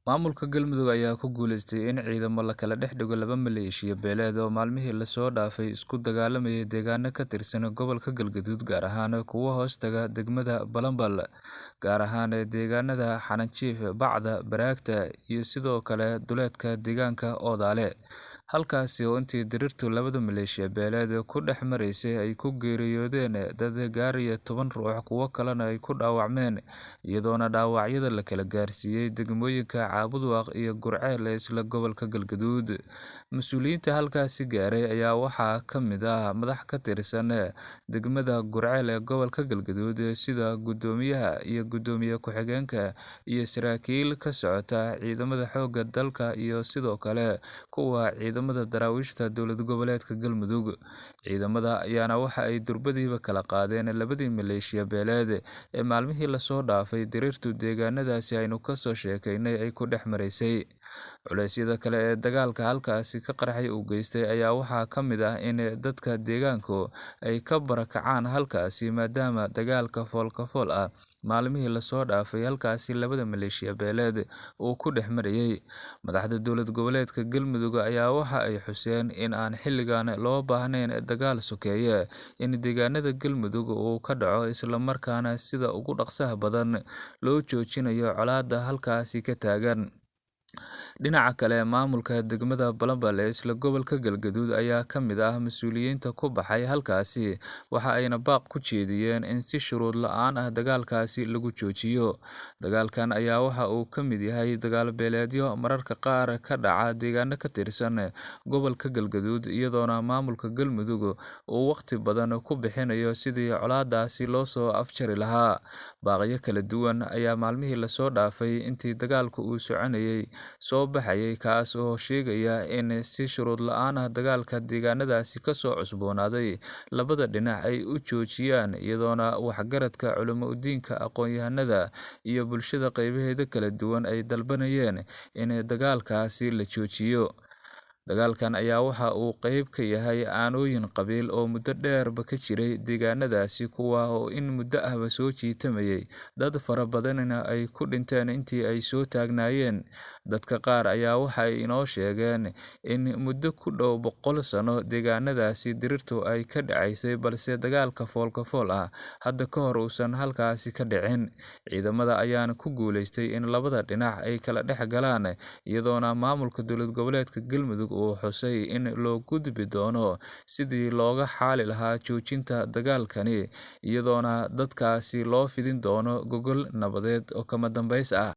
Maamulka Galmudug ayaa ku guuleystay in ciidamo la kala dhex dhigo laba maleeshiyo beeleed oo maalmihii la soo dhaafay isku dagaalamayay deegaano ka tirsan gobolka Galgaduud, gaar ahaan kuwa hoostaga degmada Balambal, gaar ahaan deegaanada Xananjiif, Bacda, Baraagta iyo sidoo kale duleedka deegaanka Oodaale, halkaasi oo intii diriirtu labada maleeshiya beeleed ku dhex maraysay ay ku geeriyoodeen dad gaaraya 10 ruux, kuwo kalena ay ku dhaawacmeen, iyadoona dhaawacyada la kala gaarsiiyay degmooyinka Caabudwaaq iyo Gurceel ee isla gobolka Galgaduud. Mas-uuliyiinta halkaasi gaaray ayaa waxaa ka mid ah madax ka tirsan degmada Gurceel ee gobolka Galgaduud, sida guddoomiyaha iyo guddoomiye ku-xigeenka iyo saraakiil ka socota ciidamada xoogga dalka iyo sidoo kale kuwa ciidamada daraawiishta dowlad goboleedka Galmudug. Ciidamada ayaana waxa ay durbadiiba kala qaadeen labadii maleeshiya beeleed ee maalmihii lasoo dhaafay diriirtu deegaanadaasi aynu kasoo sheekaynay ay ku dhex maraysay. Culeysyada kale ee dagaalka halkaasi ka qarxay uu geystay ayaa waxaa ka mid ah in dadka deegaanku ay ka barakacaan halkaasi, maadaama dagaalka foolka fool ah maalmihii lasoo dhaafay halkaasi labada maleeshiya beeleed uu ku dhex marayay. Madaxda dowlad goboleedka Galmudug ayaa waxa ay xuseen in aan xilligan loo baahnayn dagaal sokeeye in deegaanada Galmudug uu ka dhaco, isla markaana sida ugu dhaqsaha badan loo joojinayo colaadda halkaasi ka taagan. Dhinaca kale, maamulka degmada Balambal ee isla gobolka Galgaduud ayaa ka mid ah mas-uuliyiinta ku baxay halkaasi, waxa ayna baaq ku jeediyeen in si shuruud la-aan ah dagaalkaasi lagu joojiyo. Dagaalkan ayaa waxa uu ka mid yahay dagaal beeleedyo mararka qaar ka dhaca deegaano ka tirsan gobolka Galgaduud, iyadoona maamulka Galmudug uu waqti badan ku bixinayo sidii colaadaasi loo soo afjari lahaa. Baaqyo kala duwan ayaa maalmihii lasoo dhaafay intii dagaalku uu soconayay soo baxayay, kaas oo sheegaya in si shuruud la-aan ah dagaalka deegaanadaasi kasoo cusboonaaday labada dhinac ay u joojiyaan, iyadoona waxgaradka, culimo udiinka, aqoon-yahanada iyo bulshada qeybaheeda kala duwan ay dalbanayeen in dagaalkaasi la joojiyo. Dagaalkan ayaa waxa uu qeyb ka yahay aanooyin qabiil oo muddo dheerba ka jiray deegaanadaasi, kuwa oo in muddo ahba soo jiitamayay, dad fara badanina ay ku dhinteen intii ay soo taagnaayeen. Dadka qaar ayaa waxa ay inoo sheegeen in muddo ku dhow 100 sano deegaanadaasi diriirtu ay ka dhacaysay, balse dagaalka foolka fool ah hadda ka hor uusan halkaasi ka dhicin. Ciidamada ayaana ku guuleystay in labada dhinac ay kala dhex galaan, iyadoona maamulka dowlad goboleedka Galmudug uu xusay in loo gudbi doono sidii looga xaali lahaa joojinta dagaalkani, iyadoona dadkaasi loo fidin doono gogol nabadeed oo kama dambeys ah.